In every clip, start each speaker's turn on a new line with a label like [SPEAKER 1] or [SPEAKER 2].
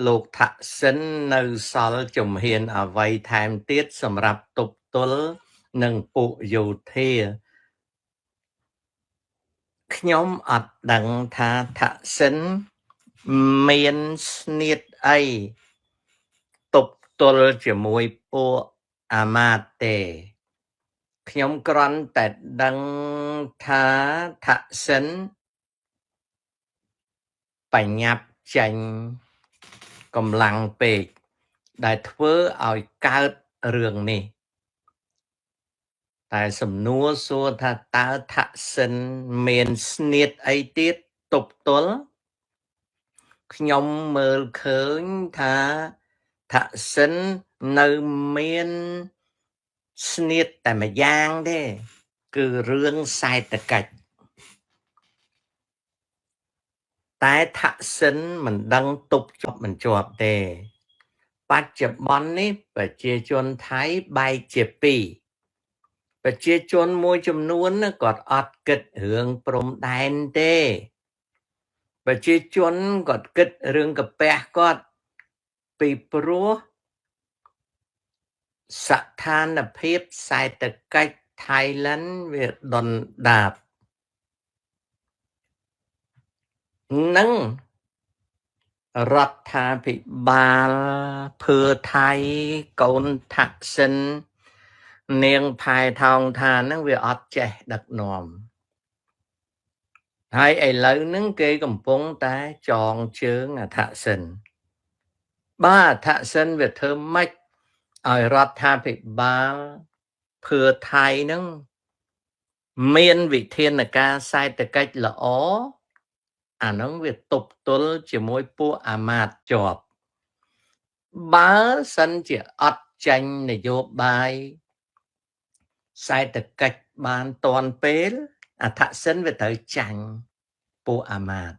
[SPEAKER 1] លោកថាក់សិននៅសល់ជំហានអ្វីថែមទៀតសម្រាប់ទប់ទល់នឹងពួកយោធាខ្ញុំអត់ដឹងថាថាក់សិនមានស្នៀតអីទប់ទល់ជាមួយពួកអាមាត្យទេខ្ញុំគ្រាន់តែដឹងថាថាក់សិនបញ្ញាប់ចេញកម្លាំងពេកដែលធ្វើឲ្យកើតរឿងនេះតែសំណួរសួរថាតើថាក់សិនមានស្នៀតអីទៀតទប់ទល់ខ្ញុំមើលឃើញថាថាក់សិននៅមានស្នៀតតែមួយយ៉ាងទេគឺរឿងសេដ្ឋកិច្ចតែថាក់សិនមិនដឹងទប់ជាប់មិនជាប់ទេបច្ចុប្បន្ននេះប្រជាជនថៃបែកជាពីរប្រជាជនមួយចំនួនគាត់អត់គិតរឿងព្រំដែនទេប្រជាជនគាត់គិតរឿងកាពះគាត់ពីព្រោះស្ថានភាពសេដ្ឋកិច្ចថៃឡែនវាដុនដាបនិងរដ្ឋាភិបាលភឿថៃកូនថាក់សិននាងផែថោងថានឹងវាអត់ចេះដឹកនាំហើយឥឡូវហ្នឹងគេកំពុងតែចងជើងអថសិនបាទអថសិនវាធ្វើម៉េចឲ្យរដ្ឋាភិបាលភឿថៃហ្នឹងមានវិធានការសេដ្ឋកិច្ចល្អអាហ្នឹងវាទប់ទល់ជាមួយពួកអាមាត្យជាប់បើសិនជាអត់ចាញ់នយោបាយសេដ្ឋកិច្ចបានតាន់ពេលអថសិនវាត្រូវចាញ់ពួកអាមាត្យ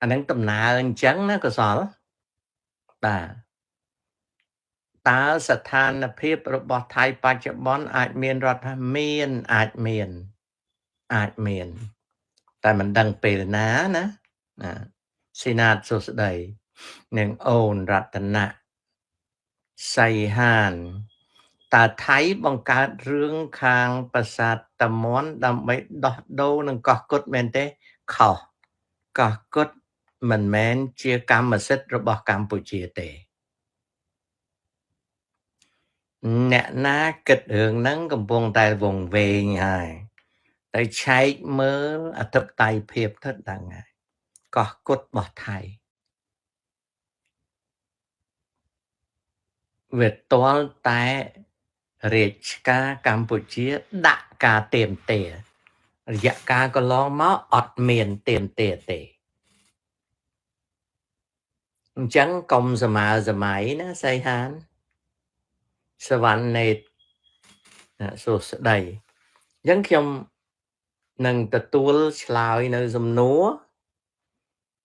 [SPEAKER 1] អាហ្នឹងដំណើរអញ្ចឹងណាកុសលបាទតើស្ថានភាពរបស់ថៃបច្ចុប្បន្នអាចមានរដ្ឋមានអាចមានអាចមានតែមិនដឹងពេលណាណាណាស៊ីណាតសួស្តីនិងអូនរតនៈសីហានតើថៃបង្កើតរឿងខាងប្រាសាទតាមាន់ដើម្បីដោះដូរនឹងកោះគុតមែនទេខុសកោះគុតមិនមែនជាកម្មសិទ្ធិរបស់កម្ពុជាទេអ្នកណាគិតរឿងហ្នឹងកំពុងតែវង្វេងហើយទៅឆែកមើលអធិបតេយ្យភាពទៅដឹងហើយកោះគុតរបស់ថៃវាទាល់តែរាជការកម្ពុជាដាក់ការទៀមទារយៈកាលកន្លងមកអត់មានទៀមទាទេអញ្ចឹងកុំសម័យសម័យណាសីហានសវណ្ណនេតសួស្តីអញ្ចឹងខ្ញុំនឹងទទួលឆ្លើយនៅសំណួរ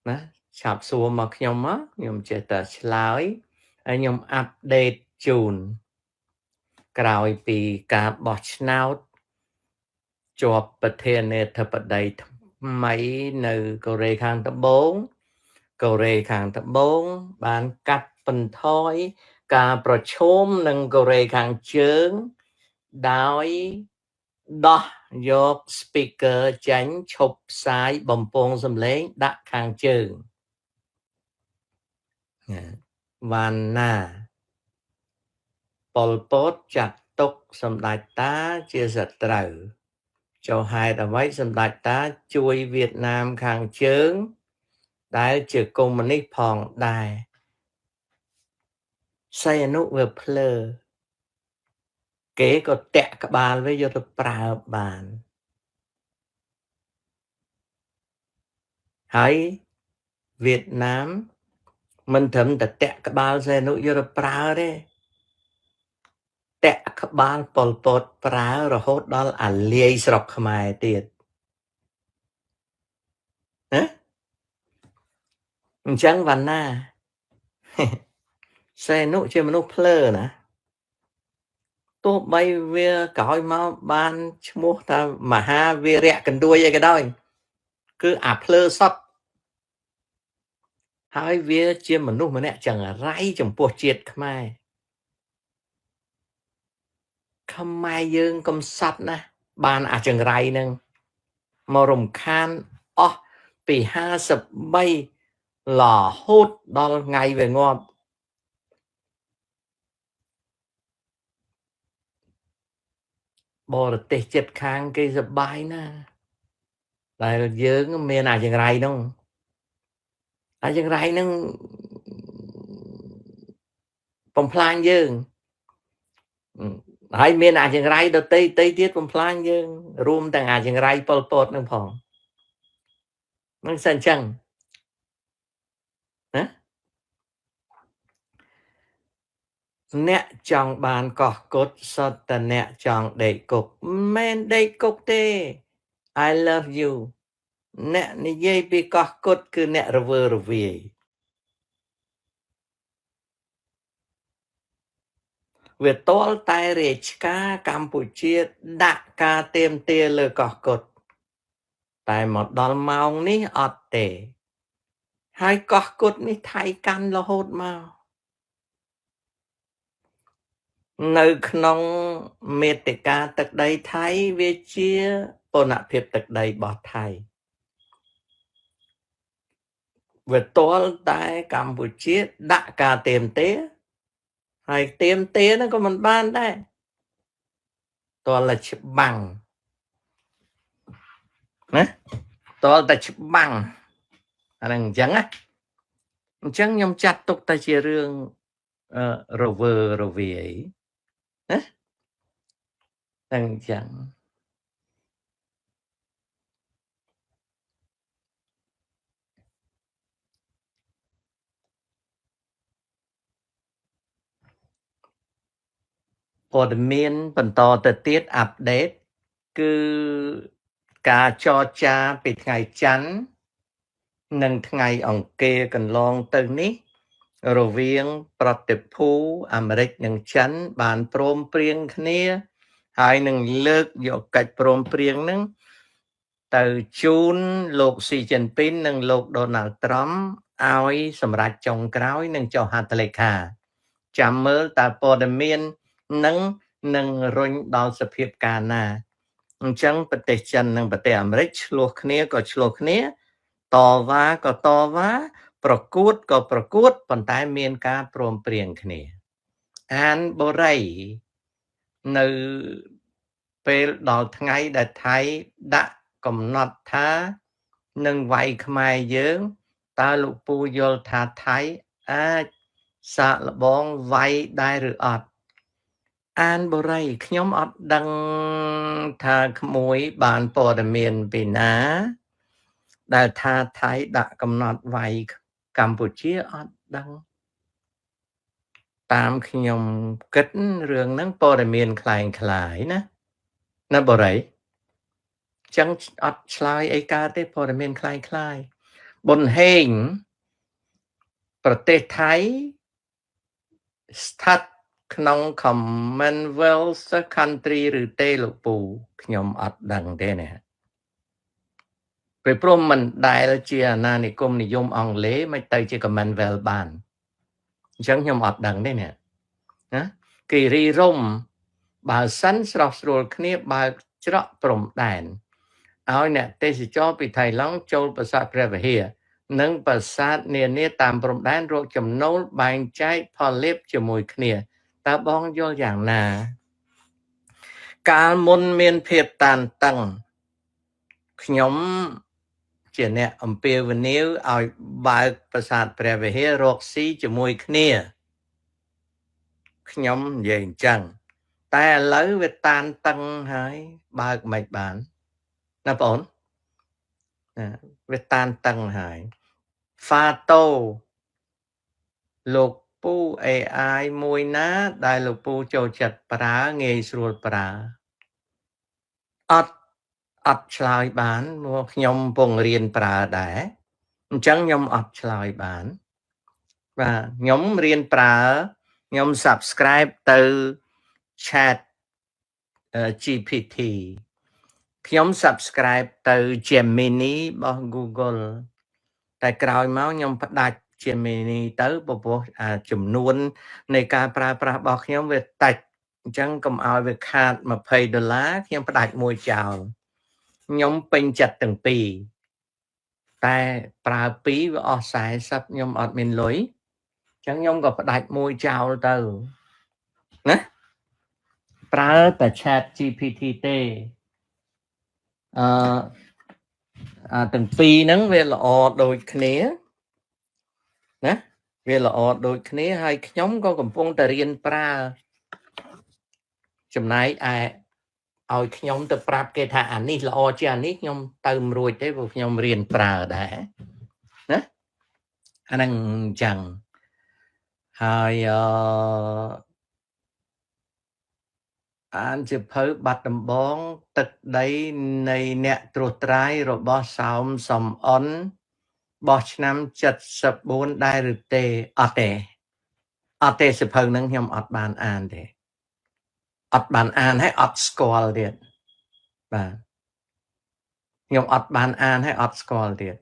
[SPEAKER 1] ណាឆាប់សួរមកខ្ញុំមកខ្ញុំចេះតែឆ្លើយហើយខ្ញុំអាប់ដេតជូនក្រោយពីការបោះឆ្នោតជាប់ប្រធានាធិបតីថ្មីនៅកូរ៉េខាងត្បូងកូរ៉េខាងត្បូងបានកាត់បន្ថយការប្រឈមនឹងកូរ៉េខាងជើងដោយដោះយក speaker ចេញឈប់ផ្សាយបំពងសំឡេងដាក់ខាងជើងវណ្ណាប៉ុលពតចាត់ទុកសម្ដេចតាជាសត្រូវចុះហេតុអ្វីសម្ដេចតាជួយវៀតណាមខាងជើងដែលជាកុម្មុយនីសផងដែរសីហនុវាភ្លើគេក៏តាក់ក្បាលវាយកទៅប្រើបានហើយវៀតណាមមិនត្រឹមតែតាក់ក្បាលសីហនុយកទៅប្រើទេតាក់ក្បាលប៉ុលពតប្រើរហូតដល់អាលាយស្រុកខ្មែរទៀតណាអញ្ចឹងវណ្ណាសីហនុជាមនុស្សភ្លើណាទោះបីវាក្រោយមកបានឈ្មោះថាមហាវីរៈកណ្ដួយអីក៏ដោយគឺអាភ្លើសត ហើយវាជាមនុស្សម្នាក់ចង្រៃចំពោះជាតិខ្មែរខ្មែរយើងកំសត់ណាស់បានអាចង្រៃនឹងមករំខានអស់ពី53រហូតដល់ថ្ងៃវាងាប់បរទេសចិត្តខាងគេសប្បាយណាស់ដែលយើងមានអាចង្រៃនោះអាចង្រៃនឹងបំផ្លាញយើងហើយមានអាចង្រៃដតីតីទៀតបំផ្លាញយើងរួមទាំងអាចង្រៃប៉ុលពតនឹងផងនឹងសិនអញ្ចឹងណាអ្នកចង់បានកោះគត់សុទ្ធតែអ្នកចង់ដេកគុកមិនដេកគុកទេ I love you អ្នកនិយាយពីកោះគត់គឺអ្នករវើរវាយវាតលតែរាជការកម្ពុជាដាក់ការទៀមទាលើកោះគត់តែមកដល់ម៉ោងនេះអត់ទេហើយកោះគត់នេះថៃកាន់រហូតមកនៅក្នុងមេតិកាទឹកដីថៃវាជាពណភាពទឹកដីរបស់ថៃវាតលតែកម្ពុជាដាក់ការទៀមទាហើយទៀមទាហ្នឹងក៏មិនបានដែរតលតែច្បាំងណាតលតែច្បាំងអាហ្នឹងអញ្ចឹងណាអញ្ចឹងខ្ញុំចាត់ទុកតែជារឿងរវើរវាយណាតែអញ្ចឹងព័ត៌មានបន្តទៅទៀតអាប់ដេតគឺការចរចាពីថ្ងៃច័ន្ទនិងថ្ងៃអង្គារកន្លងទៅនេះរវាងប្រតិភូអាមេរិកនិងចិនបានព្រមព្រៀងគ្នាហើយនឹងលើកយកកិច្ចព្រមព្រៀងនឹងទៅជូនលោកស៊ីជីនពីននិងលោកដូណាល់ត្រាំឲ្យសម្រេចចុងក្រោយនិងចុះហត្ថលេខាចាំមើលតើព័ត៌មាននឹងរុញដល់សភាពការណាអញ្ចឹងប្រទេសចិននិងប្រទេសអាមេរិកឆ្លោះគ្នាក៏ឆ្លោះគ្នាតវ៉ាក៏តវ៉ាប្រកួតក៏ប្រកួតប៉ុន្តែមានការព្រមព្រៀងគ្នាអានបូរីនៅពេលដល់ថ្ងៃដែលថៃដាក់កំណត់ថានឹងវាយខ្មែរយើងតើលោកពូយល់ថាថៃអាចសាកល្បងវាយដែរឬអត់អានបូរីខ្ញុំអត់ដឹងថាក្មួយបានព័ត៌មានពីណាដែលថាថៃដាក់កំណត់វាយកម្ពុជាអត់ដឹងតាមខ្ញុំគិតរឿងហ្នឹងព័ត៌មានคล้ายៗណាណាបូរីចឹងអត់ឆ្លើយអីកើតទេព័ត៌មានคล้ายៗប៊ុនហេងប្រទេសថៃស្ថិតក្នុង Commonwealth country ឬទេលោកពូខ្ញុំអត់ដឹងទេណាពេលព្រោះមិនដែលជាអាណានិគមនិយមអង់គ្លេសមិនទៅជា Commonwealth បានអញ្ចឹងខ្ញុំអត់ដឹងទេណាណាគិរីរំបើសិនស្រោះស្រួលគ្នាបើកច្រកព្រំដែនឲ្យអ្នកទេសចរពីថៃឡង់ចូលប្រាសាទព្រះវិហារនិងប្រាសាទនានាតាមព្រំដែនរកចំណូលបែងចែកផលលាភជាមួយគ្នាតើបងយល់យ៉ាងណាកាលមុនមានភាពតានតឹងខ្ញុំជាអ្នកអំពាវនាវឲ្យបើកប្រាសាទព្រះវិហាររកស៊ីជាមួយគ្នាខ្ញុំនិយាយអញ្ចឹងតែឥឡូវវាតានតឹងហើយបើកមិនបានណាបងអូនណាវាតានតឹងហើយហ្វាតូលោកពូ AI មួយណាដែលលោកពូចូលចិត្តប្រើងាយស្រួលប្រើអត់ឆ្លើយបានព្រោះខ្ញុំកំពុងរៀនប្រើដែរអញ្ចឹងខ្ញុំអត់ឆ្លើយបានបាទខ្ញុំរៀនប្រើខ្ញុំ Subscribe ទៅ Chat GPT ខ្ញុំ Subscribe ទៅ Gemini របស់ Google តែក្រោយមកខ្ញុំផ្ដាច់ Gemini ទៅព្រោះអាចំនួននៃការប្រើប្រាស់របស់ខ្ញុំវាតិចអញ្ចឹងកុំឲ្យវាខាត20ដុល្លារខ្ញុំផ្ដាច់មួយចោលខ្ញុំពេញចិត្តទាំងពីរតែប្រើពីរវាអស់40ខ្ញុំអត់មានលុយអញ្ចឹងខ្ញុំក៏ផ្ដាច់មួយចោលទៅណាប្រើតែ Chat GPT ទេអឺអាទាំងពីរហ្នឹងវាល្អដូចគ្នាណាវាល្អដូចគ្នាហើយខ្ញុំក៏កំពុងតែរៀនប្រើចំណែកឯឲ្យខ្ញុំទៅប្រាប់គេថាអានេះល្អជាងអានេះខ្ញុំទៅមិនរួចទេព្រោះខ្ញុំរៀនប្រើដែរណាអាហ្នឹងអញ្ចឹងហើយអឺអានជាភៅបាត់ដំបងទឹកដីនៃអ្នកត្រួសត្រាយរបស់សោមសំអនបោះឆ្នាំ74ដែរឬទេអត់ទេអត់ទេសភៅហ្នឹងខ្ញុំអត់បានអានទេអត់បានអានហើយអត់ស្គាល់ទៀតបាទខ្ញុំអត់បានអានហើយអត់ស្គាល់ទៀត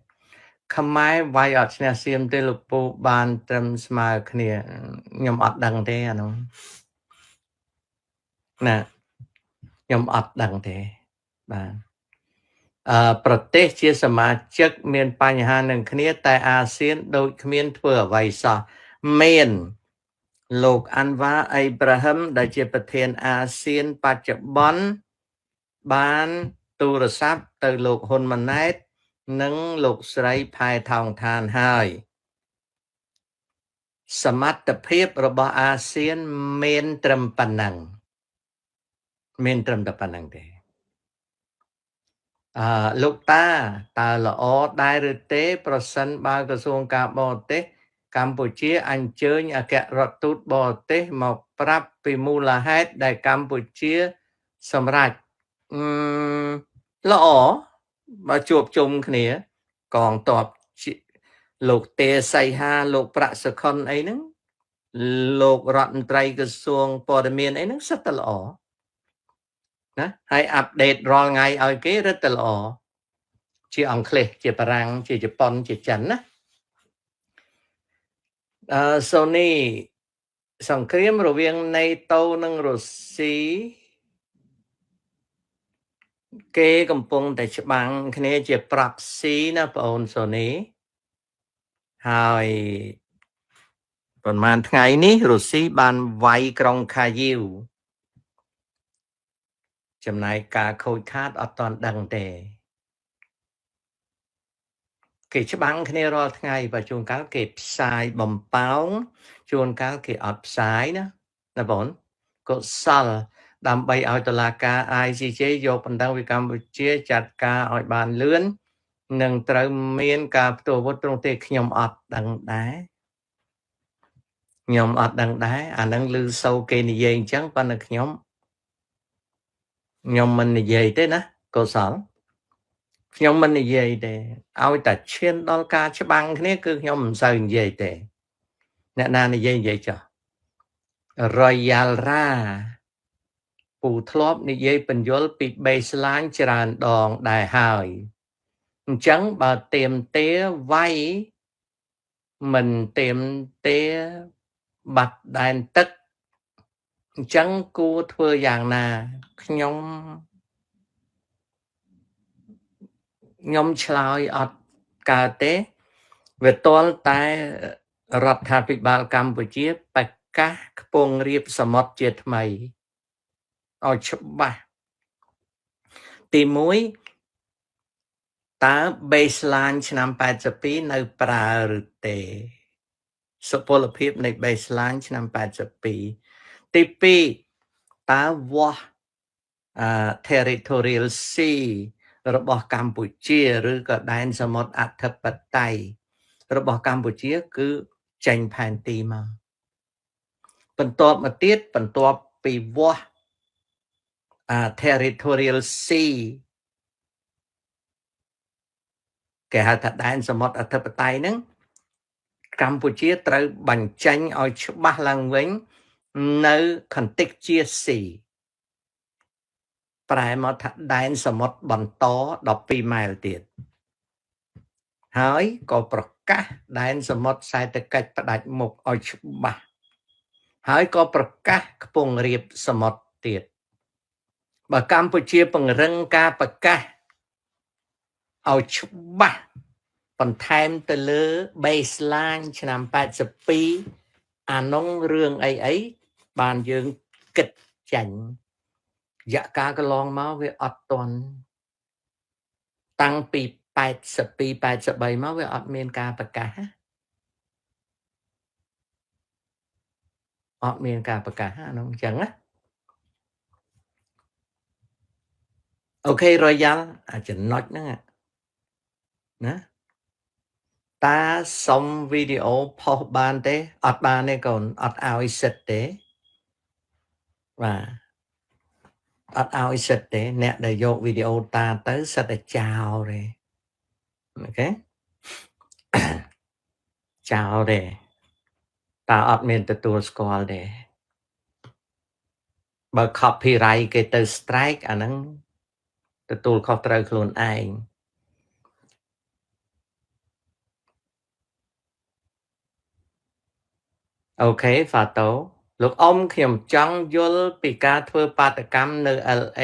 [SPEAKER 1] ខ្មែរវាយអត់ឈ្នះសៀមទេលោកពូបានត្រឹមស្មើគ្នាខ្ញុំអត់ដឹងទេអានោះណាខ្ញុំអត់ដឹងទេបាទអឺប្រទេសជាសមាជិកមានបញ្ហានឹងគ្នាតែអាស៊ានដូចគ្មានធ្វើអ្វីសោះមានលោកអាន់វ៉ាអ៊ីប្រាហ៊ឹមដែលជាប្រធានអាស៊ានបច្ចុប្បន្នបានទូរស័ព្ទទៅលោកហ៊ុនម៉ាណែតនិងលោកស្រីផែថោងឋានហើយសមត្ថភាពរបស់អាស៊ានមានត្រឹមប៉ុណ្ណឹងមានត្រឹមតែប៉ុណ្ណឹងទេអឺលោកតាតើល្អដែរឬទេ ប្រសិនបើក្រសួងការបរទេសកម្ពុជាអញ្ជើញអគ្គរដ្ឋទូតបរទេសមកប្រាប់ពីមូលហេតុដែលកម្ពុជាសម្រេចអឺល្អបើជួបជុំគ្នាកងទ័ពលោកទេសីហាលោកប្រាក់សុខុនអីហ្នឹងលោករដ្ឋមន្ត្រីក្រសួងព័ត៌មានអីហ្នឹងសិតតែល្អណាហើយ update រាល់ថ្ងៃឲ្យគេរឹតតែល្អជាអង់គ្លេសជាបារាំងជាជប៉ុនជាចិនណាអឺសូនីសង្គ្រាមរវាង NATO និងរុស្ស៊ីគេកំពុងតែច្បាំងគ្នាជា proxy ណាបងអូនសូនីហើយប្រហែលថ្ងៃនេះរុស្ស៊ីបានវាយក្រុងខាយីវចំណែកការខូចខាតអត់ទាន់ដឹងទេគេច្បាំងគ្នារាល់ថ្ងៃបើជួនកាលគេផ្សាយបំពោងជួនកាលគេអត់ផ្សាយណាណាបងកុសលដើម្បីឲ្យតុលាការ ICJ យកបណ្ដឹងពីកម្ពុជាចាត់ការឲ្យបានលឿននិងត្រូវមានការផ្ទុះអាវុធត្រង់ទេខ្ញុំអត់ដឹងដែរខ្ញុំអត់ដឹងដែរអានឹងឮសូរគេនិយាយអញ្ចឹងប៉ុន្តែខ្ញុំខ្ញុំមិននិយាយទេណាកុសលខ្ញុំមិននិយាយទេឲ្យតែឈានដល់ការច្បាំងគ្នាគឺខ្ញុំមិនសូវនិយាយទេអ្នកណានិយាយនិយាយចុះ Royal Ra ពូធ្លាប់និយាយបញ្យលពី baseline ច្រើនដងដែរហើយអញ្ចឹងបើទៀមទាវាយមិនទៀមទាបាត់ដែនទឹកអញ្ចឹងគួរធ្វើយ៉ាងណាខ្ញុំខ្ញុំឆ្លើយអត់កើតទេវាតលតែរដ្ឋាភិបាលកម្ពុជាប្រកាសខ្ពង់រាបសមុទ្រជាថ្មីឲ្យច្បាស់ទី1តើ baseline ឆ្នាំ82នៅប្រើឬទេសុពលភាពនៃ baseline ឆ្នាំ82ទី2តើវាស់អឺ territorial sea របស់កម្ពុជាឬក៏ដែនសមុទ្រអធិបតេយ្យរបស់កម្ពុជាគឺចេញផែនទីមកបន្ទាប់មកទៀតបន្ទាប់ពីវាស់អា territorial sea គេហៅថាដែនសមុទ្រអធិបតេយ្យហ្នឹងកម្ពុជាត្រូវបញ្ចេញឲ្យច្បាស់ឡើងវិញនៅ contiguous sea ប្រែមកថាដែនសមុទ្របន្ត12ម៉ែលទៀតហើយក៏ប្រ កាសដែនសមុទ្រសេដ្ឋកិច្ចផ្ដាច់មុខឲ្យច្បាស់ ហើយក៏ប្រកាសខ្ពង់រាបសមុទ្រទៀត។ បើកម្ពុជាពង្រឹងការប្រកាសឲ្យច្បាស់បន្ថែមទៅលើ baseline ឆ្នាំ82អានងរឿងអីអីបានយើងគិតចាញ់រយៈកាលកន្លងមកវាអត់ទាន់តាំងពី82 83មកវាអត់មានការប្រកាសអត់មានការប្រកាសអានោះអញ្ចឹងណាOK Royal អាចំណុចហ្នឹងណាតាសុំវីដេអូផុសបានទេអត់បានទេកូនអត់ឲ្យសិទ្ធទេបាទអត់ឲ្យសិទ្ធទេអ្នកដែលយកវីដេអូតាទៅសិទ្ធតែចោលទេOK ចោលទេតាអត់មានទទួលស្គាល់ទេបើ copyright គេទៅ strike អាហ្នឹងទទួលខុសត្រូវខ្លួនឯងOK ហ្វាតូលោកអ៊ំខ្ញុំចង់យល់ពីការធ្វើបាតកម្មនៅ LA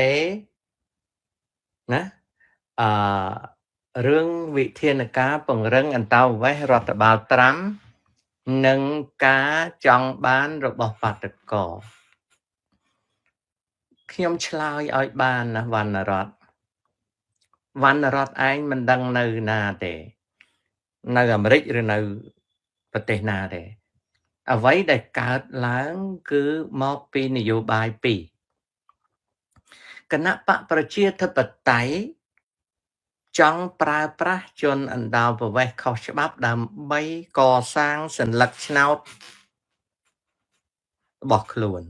[SPEAKER 1] ណាអឺរឿងវិធានការពង្រឹងអន្តោប្រវេសន៍រដ្ឋបាលត្រាំនិងការចង់បានរបស់បាតកោខ្ញុំឆ្លើយឲ្យបានណាវណ្ណរតន៍វណ្ណរតន៍ឯងមិនដឹងនៅណាទេនៅអាមេរិកឬនៅប្រទេសណាទេអ្វីដែលកើតឡើងគឺមកពីនយោបាយពីរគណៈបកប្រជាធិបតេយ្យចង់ប្រើប្រាស់ជនអន្តោប្រវេសន៍ខុសច្បាប់ដើម្បីកសាងសន្លឹកឆ្នោតរបស់ខ្លួន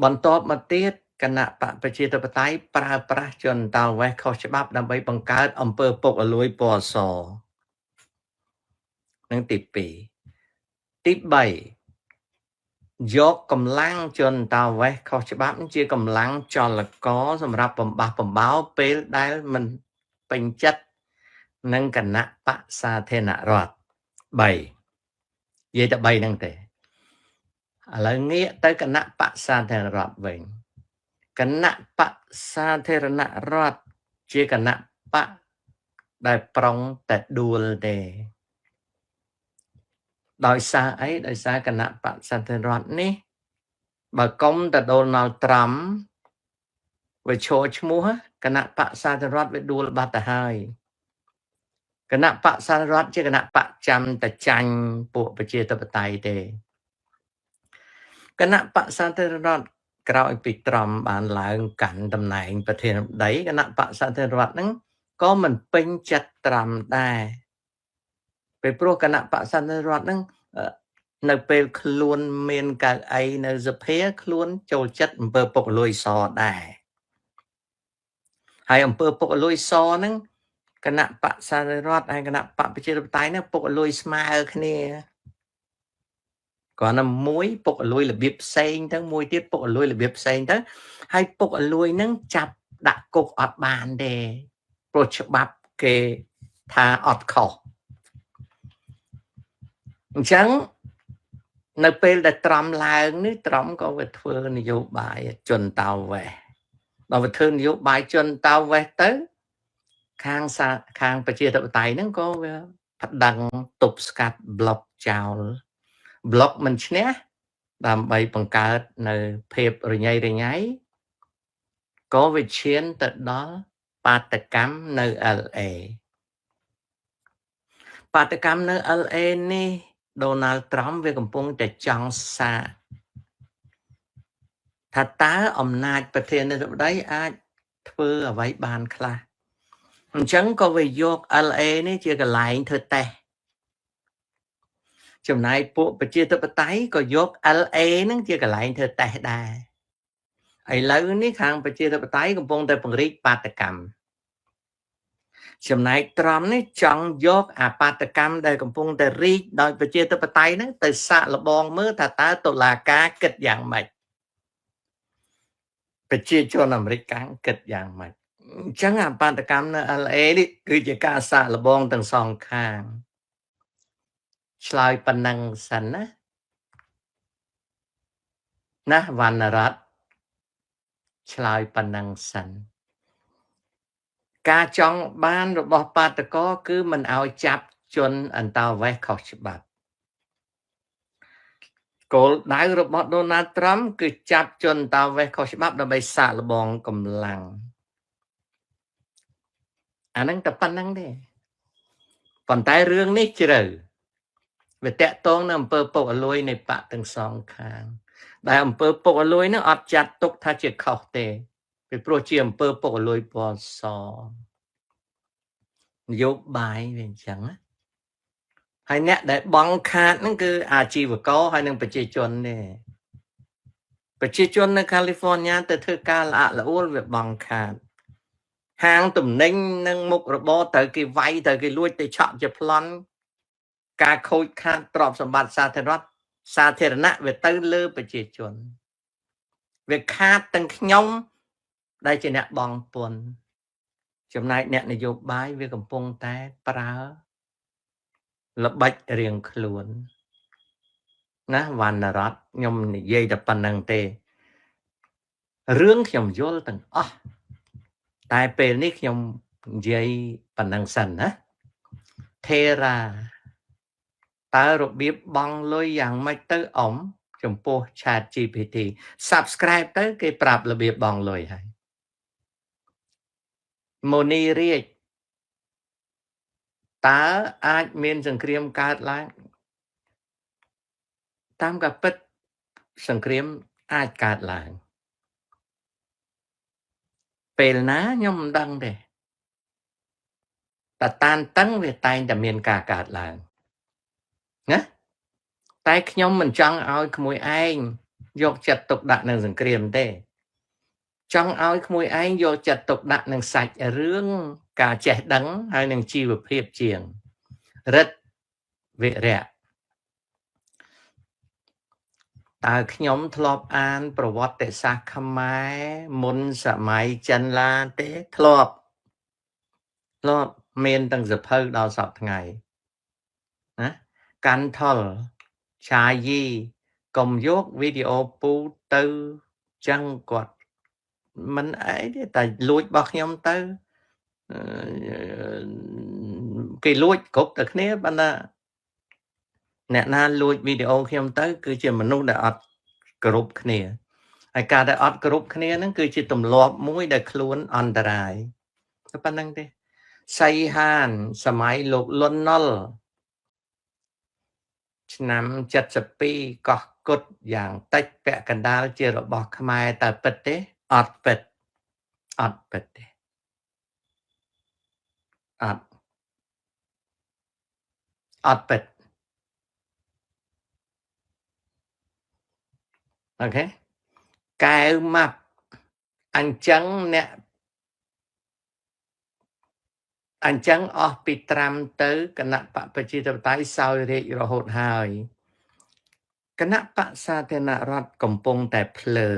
[SPEAKER 1] បន្ទាប់មកទៀតគណៈបកប្រជាធិបតេយ្យប្រើប្រាស់ជនអន្តោប្រវេសន៍ខុសច្បាប់ដើម្បីបង្កើតអំពើពុករលួយពណ៌សនឹងទី2ទី3យកកម្លាំងជនអន្តោប្រវេសន៍ខុសច្បាប់ជាកម្លាំងចលករសម្រាប់បំបះបំបោពេលដែលមិនពេញចិត្តនឹងគណៈបកសាធារណរដ្ឋ3និយាយតែ3ហ្នឹងទេឥឡូវងាកទៅគណៈបកសាធារណរដ្ឋវិញគណៈបកសាធារណរដ្ឋជាគណៈបកដែលប្រុងតែដួលទេដោយសារអីដោយសារគណៈបកសាធារណរដ្ឋនេះបើកុំទៅដូណាល់ត្រាំវាឈរឈ្មោះគណៈបកសាធារណរដ្ឋវាដួលបាត់ទៅហើយគណៈបកសាធារណរដ្ឋជាគណៈបកចាំតែចាញ់ពួកប្រជាធិបតេយ្យទេគណៈបកសាធារណរដ្ឋក្រោយពីត្រាំបានឡើងកាន់តំណែងប្រធានាធិបតីគណៈបកសាធារណរដ្ឋហ្នឹងក៏មិនពេញចិត្តត្រាំដែរពេលព្រោះគណៈបកសាធារណរដ្ឋហ្នឹងនៅពេលខ្លួនមានកៅអីនៅសភាខ្លួនចូលចិត្តអំពើពុករលួយសដែរហើយអំពើពុករលួយសហ្នឹងគណៈបកសាធារណរដ្ឋហើយគណៈបកប្រជាធិបតេយ្យហ្នឹងពុករលួយស្មើគ្នាគ្រាន់តែមួយពុករលួយរបៀបផ្សេងទៅមួយទៀតពុករលួយរបៀបផ្សេងទៅហើយពុករលួយហ្នឹងចាប់ដាក់គុកអត់បានទេព្រោះច្បាប់គេថាអត់ខុសអញ្ចឹងនៅពេលដែលត្រាំឡើងនេះត្រាំក៏វាធ្វើនយោបាយជនតោវេសដល់វាធ្វើនយោបាយជនតោវេសទៅខាងប្រជាធិបតេយ្យហ្នឹងក៏វាប្តឹងទប់ស្កាត់ប្លុកចោលប្លុកមិនឈ្នះដើម្បីបង្កើតនៅភាពរញ៉េរញ៉ៃក៏វាឈានទៅដល់បាតកម្មនៅ LA បាតកម្មនៅ LA នេះដូណាល់ត្រាំវាកំពុងតែចង់សាកថាតើអំណាចប្រធានាធិបតីអាចធ្វើអ្វីបានខ្លះអញ្ចឹងក៏វាយក LA នេះជាកន្លែងធ្វើតេស្តចំណែកពួកប្រជាធិបតេយ្យក៏យក LA ហ្នឹងជាកន្លែងធ្វើតេស្តដែរឥឡូវនេះខាងប្រជាធិបតេយ្យកំពុងតែពង្រីកបាតកម្មចំណែកត្រាំនេះចង់យកអាបាតកម្មដែលកំពុងតែរីកដោយប្រជាធិបតេយ្យហ្នឹងទៅសាកល្បងមើលថាតើតុលាការគិតយ៉ាងម៉េចប្រជាជនអាមេរិកកាំងគិតយ៉ាងម៉េច អញ្ចឹងអាបាតកម្មនៅ LA នេះគឺជាការសាកល្បងទាំងសងខាងឆ្លើយប៉ុណ្ណឹងសិនណាណាវណ្ណរតន៍ឆ្លើយប៉ុណ្ណឹងសិនការចង់បានរបស់បាតកោគឺមិនឲ្យចាប់ជនអន្តោវេសន៍ខុសច្បាប់គោលដៅរបស់ដូណាល់ត្រាំគឺចាប់ជនអន្តោវេសន៍ខុសច្បាប់ដើម្បីសាកល្បងកម្លាំងអាហ្នឹងតែប៉ុណ្្នឹងទេប៉ុន្តែរឿងនេះជ្រៅវាតកតងនឹងអំពើពុករលួយនៃបកទាំងសងខាងដែលអំពើពុករលួយនឹងអត់ចាត់ទុកថាជាខុសទេពីព្រោះជាអំពើពុករលួយពណ៌សនយោបាយវាអញ្ចឹងណាហើយអ្នកដែលបង់ខាតហ្នឹងគឺអាជីវករហើយនិងប្រជាជនទេប្រជាជននៅកាលីហ្វ័រញ៉ាទៅធ្វើការល្អក់ល្អួលវាបង់ខាតហាងទំនិញនិងមុខរបរត្រូវគេវាយត្រូវគេលួចទៅឆក់ជាប្លន់ការខូចខាតទ្រព្យសម្បត្តិសាធារណៈសាធារណៈវាទៅលើប្រជាជនវាខាតទាំងខ្ញុំដែលជាអ្នកបង់ពន្ធចំណែកអ្នកនយោបាយវាកំពុងតែប្រើល្បិចរៀងខ្លួនណាវណ្ណរតន៍ខ្ញុំនិយាយតែប៉ុណ្្នឹងទេរឿងខ្ញុំយល់ទាំងអស់តែពេលនេះខ្ញុំនិយាយប៉ុណ្្នឹងសិនណាថេរាតើរបៀបបង់លុយយ៉ាងម៉េចទៅអ៊ំចំពោះ Chat GPT Subscribe ទៅគេប្រាប់របៀបបង់លុយហើយមូនីរាជតើអាចមានសង្គ្រាមកើតឡើងតាមការពិតសង្គ្រាមអាចកើតឡើងពេលណាខ្ញុំមិនដឹងទេតែតានតឹងវាតែងតែមានការកើតឡើងណាតែខ្ញុំមិនចង់ឲ្យក្មួយឯងយកចិត្តទុកដាក់នឹងសង្គ្រាមទេចង់ឲ្យក្មួយឯងយកចិត្តទុកដាក់នឹងសាច់រឿងការចេះដឹងហើយនឹងជីវភាពជាងរិទ្ធវិរៈតើខ្ញុំធ្លាប់អានប្រវត្តិសាស្ត្រខ្មែរមុនសម័យចិនឡាទេធ្លាប់ធ្លាប់មានទាំងសភៅដល់សប្តាហ៍ថ្ងៃណាកាន់ថុលឆាយីកុំយកវីដេអូពូទៅចឹងគាត់មិនអីទេតែលួចរបស់ខ្ញុំទៅគេលួចគ្រប់តែគ្នាប៉ុន្តែអ្នកណាលួចវីដេអូខ្ញុំទៅគឺជាមនុស្សដែលអត់គោរពគ្នាហើយការដែលអត់គោរពគ្នាហ្នឹងគឺជាទម្លាប់មួយដែលខ្លួនអន្តរាយតែប៉ុណ្្នឹងទេសីហានសម័យលោកលន់ណុលឆ្នាំ72កោះគុតយ៉ាងតិចពាក់កណ្ដាលជារបស់ខ្មែរតើពិតទេអត់ពិតអត់ពិតទេអត់អត់ពិតអូខេកែវម៉ាប់អញ្ចឹងអ្នកអញ្ចឹងអស់ពីត្រាំទៅគណៈបកប្រជាធិបតេយ្យសោយរាជរហូតហើយគណៈបកសាធារណរដ្ឋកំពុងតែភ្លើ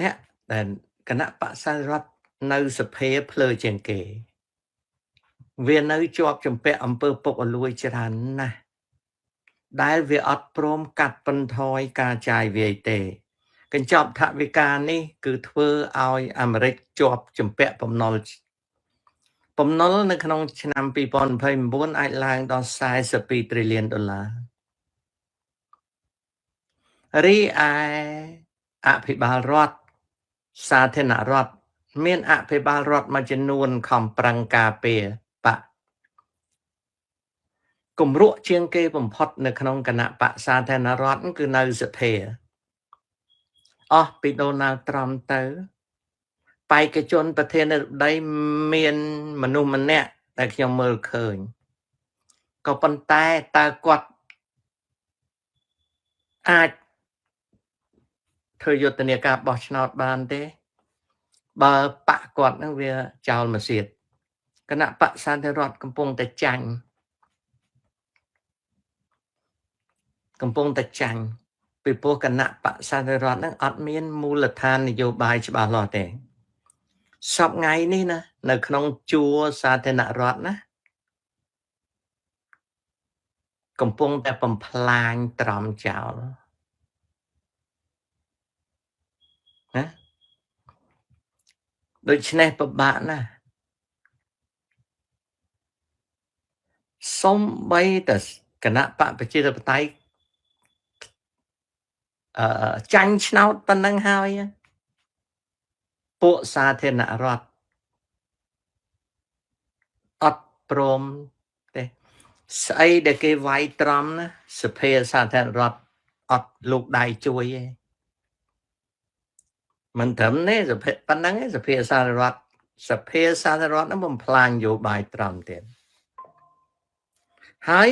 [SPEAKER 1] អ្នកដែលគណៈបកសាធារណរដ្ឋនៅសភាភ្លើជាងគេវានៅជាប់ជំពាក់អំពើពុករលួយច្រើនណាស់ដែលវាអត់ព្រមកាត់បន្ថយការចាយវាយទេកញ្ចប់ថវិកានេះគឺធ្វើឲ្យអាមេរិកជាប់ជំពាក់បំណុលបំណុលនៅក្នុងឆ្នាំ2029អាចឡើងដល់42 trillion ដុល្លាររីឯអភិបាលរដ្ឋសាធារណរដ្ឋមានអភិបាលរដ្ឋមួយចំនួនខំប្រឹងការពារបកគម្រក់ជាងគេបំផុតនៅក្នុងគណៈបកសាធារណរដ្ឋគឺនៅសភាអស់ពីដូណាល់ត្រាំទៅបេក្ខជនប្រធានាធិបតីមានមនុស្សម្នាក់ដែលខ្ញុំមើលឃើញក៏ប៉ុន្តែតើគាត់អាចធ្វើយុទ្ធនាការបោះឆ្នោតបានទេបើបកគាត់នឹងវាចោលមកសៀតគណៈបកសាធារណរដ្ឋកំពុងតែចាញ់កំពុងតែចាញ់ ពីព្រោះគណៈបក្សសាធារណរដ្ឋហ្នឹងអត់មានមូលដ្ឋាននយោបាយច្បាស់លាស់ទេសពថ្ងៃនេះណានៅក្នុងជួរសាធារណរដ្ឋណាកំពុងតែបំផ្លាញត្រំចោលណាដូច្នេះពិបាកណាស់សំបីតែគណៈបកប្រជាធិបតេយ្យចាញ់ឆ្នោតប៉ុណ្ណឹងហើយពួកសាធារណរដ្ឋអត់ព្រមទេស្អីដែលគេវាយត្រំណាសភាសាធារណរដ្ឋអត់លោកដៃជួយទេមិនត្រឹមទេសភាប៉ុណ្ណឹងទេសភាសាធារណរដ្ឋសភាសាធារណរដ្ឋហ្នឹងបំផ្លាញនយោបាយត្រំទៀតហើយ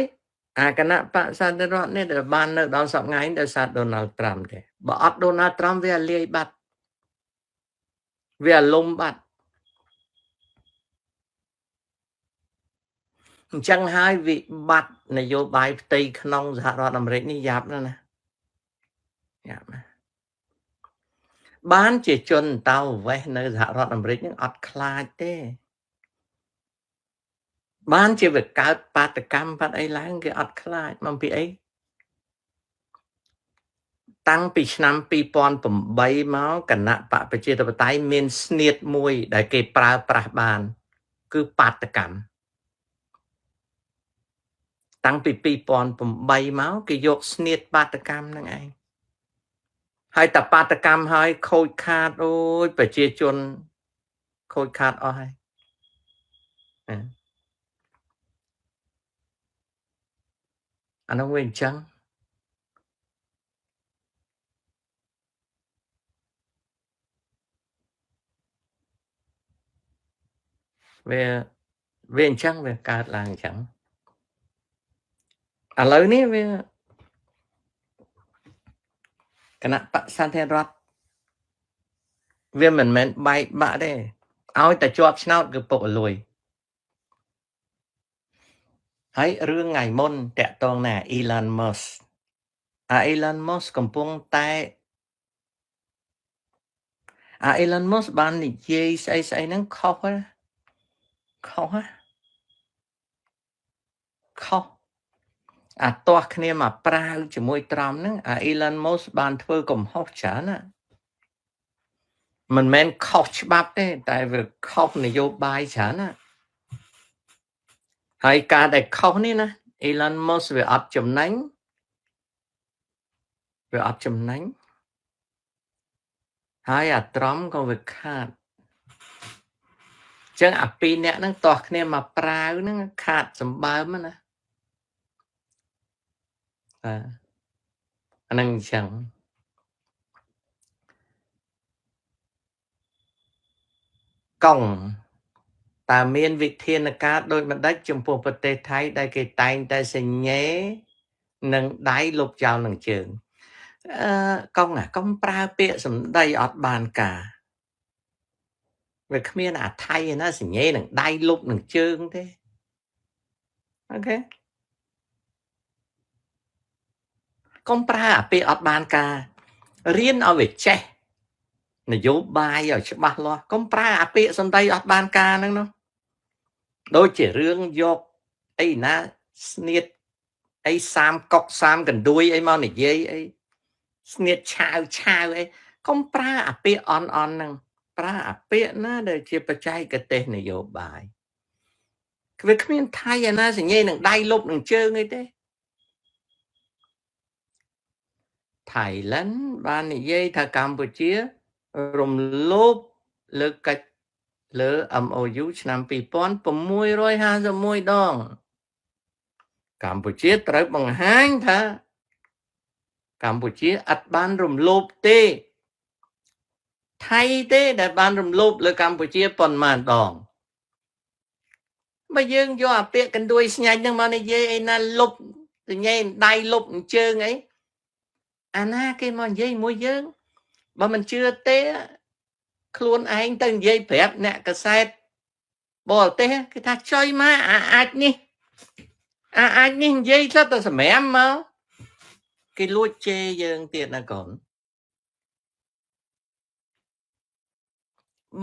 [SPEAKER 1] អាគណៈបក្សសាធារណរដ្ឋនេះដែលបាននៅដល់សប្តាហ៍នេះដោយសារដូណាល់ត្រាំទេបើអត់ដូណាល់ត្រាំវាលាយបាត់វាលំបាត់អញ្ចឹងហើយវិបត្តិនយោបាយផ្ទៃក្នុងសហរដ្ឋអាមេរិកនេះយ៉ាប់ណាស់ណាយ៉ាប់ណាស់បានជាជនតោវេសនៅសហរដ្ឋអាមេរិកនឹងអត់ខ្លាចទេបានជាវាកើតបាតកម្មបាត់អីឡើងគេអត់ខ្លាចមកពីអីតាំងពីឆ្នាំ2008មកគណៈបកប្រជាធិបតេយ្យមានស្នៀតមួយដែលគេប្រើប្រាស់បានគឺបាតកម្មតាំងពី2008មកគេយកស្នៀតបាតកម្មហ្នឹងឯងហើយតែបាតកម្មហើយខូចខាតអូយប្រជាជនខូចខាតអស់ហើយអានោះវាអញ្ចឹងវាវាអញ្ចឹងវាកើតឡើងអញ្ចឹងឥឡូវនេះវាគណៈបក្សសាធារណរដ្ឋវាមិនមែនបែកបាក់ទេឲ្យតែជាប់ឆ្នោតគឺពុកលួយហើយរឿងថ្ងៃមុនតាក់ទងណា Elon Musk អា Elon Musk កំពុងតែអា Elon Musk បាននិយាយស្អីស្អីហ្នឹងខុសណាខុសណាខុសអាទាស់គ្នាមកប្រាវជាមួយត្រាំហ្នឹងអា Elon Musk បានធ្វើកំហុសច្រើនណាមិនមែនខុសច្បាប់ទេតែវាខុសនយោបាយច្រើនណាហើយការដែលខុសនេះណា Elon Musk វាអត់ចំណេញវាអត់ចំណេញហើយអាត្រាំក៏វាខាតចឹងអាពីរអ្នកហ្នឹងទាស់គ្នាមកប្រាវហ្នឹងខាតសម្បើមណាបាទអាហ្នឹងអញ្ចឹងកង់តើមានវិធានការដូចម្ដេចចំពោះប្រទេសថៃដែលគេតែងតែសញ្ញេនិងដៃលុបចោលនឹងជើងអឺកង់កុំប្រើពាក្យសម្ដីអត់បានការវាគ្មានអាថៃណាសញ្ញេនឹងដៃលុបនឹងជើងទេOK កុំប្រើអាពាក្យអត់បានការរៀនឲ្យវាចេះនយោបាយឲ្យច្បាស់លាស់កុំប្រើអាពាក្យសម្ដីអត់បានការហ្នឹងនោះដូចជារឿងយកអីណាស្នៀតអីសាមកុកសាមកណ្ដួយអីមកនិយាយអីស្នៀតឆាវឆាវអីកុំប្រើអាពាក្យអន់អន់ហ្នឹងប្រើអាពាក្យណាដែលជាបច្ចេកទេសនយោបាយវាគ្មានថៃអាណាសញ្ញេនឹងដៃលុបនឹងជើងអីទេ Thailand បាននិយាយថាកម្ពុជារំលោភលើកិច្ចលើ MOU ឆ្នាំ2651ដងកម្ពុជាត្រូវបង្ហាញថាកម្ពុជាអត់បានរំលោភទេថៃទេដែលបានរំលោភលើកម្ពុជាប៉ុន្មានដងបើយើងយកអាពាក្យកណ្ដួយស្ញាច់នឹងមកនិយាយអីណាលុបសញ្ញេដៃលុបអញ្ជើងអីអាណាគេមកនិយាយមួយយើងបើមិនជឿទេខ្លួនឯងទៅនិយាយប្រាប់អ្នកកសែតបរទេសគេថាចុយមកអាអាចនេះអាអាចនេះនិយាយទៅតែសម្រាមមក គេលួចជេរយើងទៀតណាកូន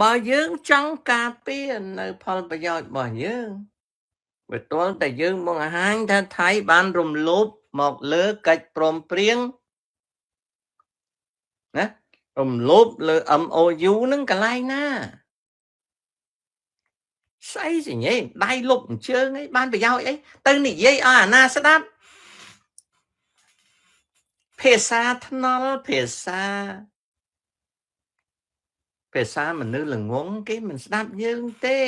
[SPEAKER 1] បើយើងចង់ការពារនៅផលប្រយោជន៍របស់យើងវាទាល់តែយើងបង្ហាញថាថៃបានរំលោភមកលើកិច្ចព្រមព្រៀងណារំលោភលើ MOU នឹងកន្លែងណាស្អីសញ្ញេដៃលុបអញ្ជើញអីបានប្រយោជន៍អីទៅនិយាយឲ្យអាណាស្ដាប់ភាសាថ្នល់ភាសាភាសាមនុស្សល្ងងគេមិនស្ដាប់យើងទេ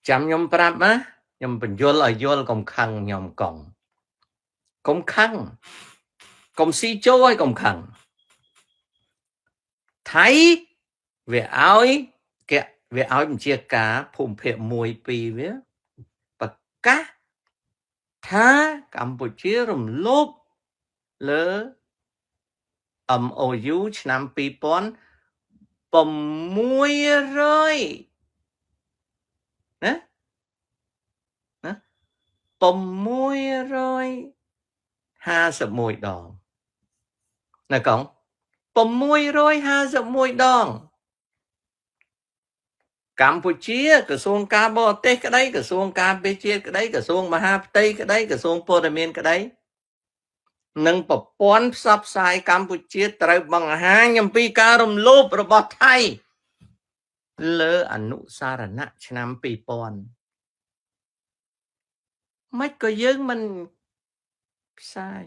[SPEAKER 1] ចាំខ្ញុំប្រាប់ណាខ្ញុំបញ្យល់ឲ្យយល់កុំខឹងខ្ញុំកុំកុំខឹងកុំស៊ីចូលឲ្យកុំខឹងថៃវាឲ្យគេវាឲ្យបញ្ជាការភូមិភាគ1 2វាប្រកាសថាកម្ពុជារំលោភលើ MOU ឆ្នាំ2600ណាណា651ដងណាកង651ដងកម្ពុជាក្រសួងការបរទេសក្តីក្រសួងការពារជាតិក្តីក្រសួងមហាផ្ទៃក្តីក្រសួងព័ត៌មានក្តីនិងប្រព័ន្ធផ្សព្វផ្សាយកម្ពុជាត្រូវបង្ហាញអំពីការរំលោភរបស់ថៃលើអនុសារណៈឆ្នាំ2000មិនក៏យើងមិនផ្សាយ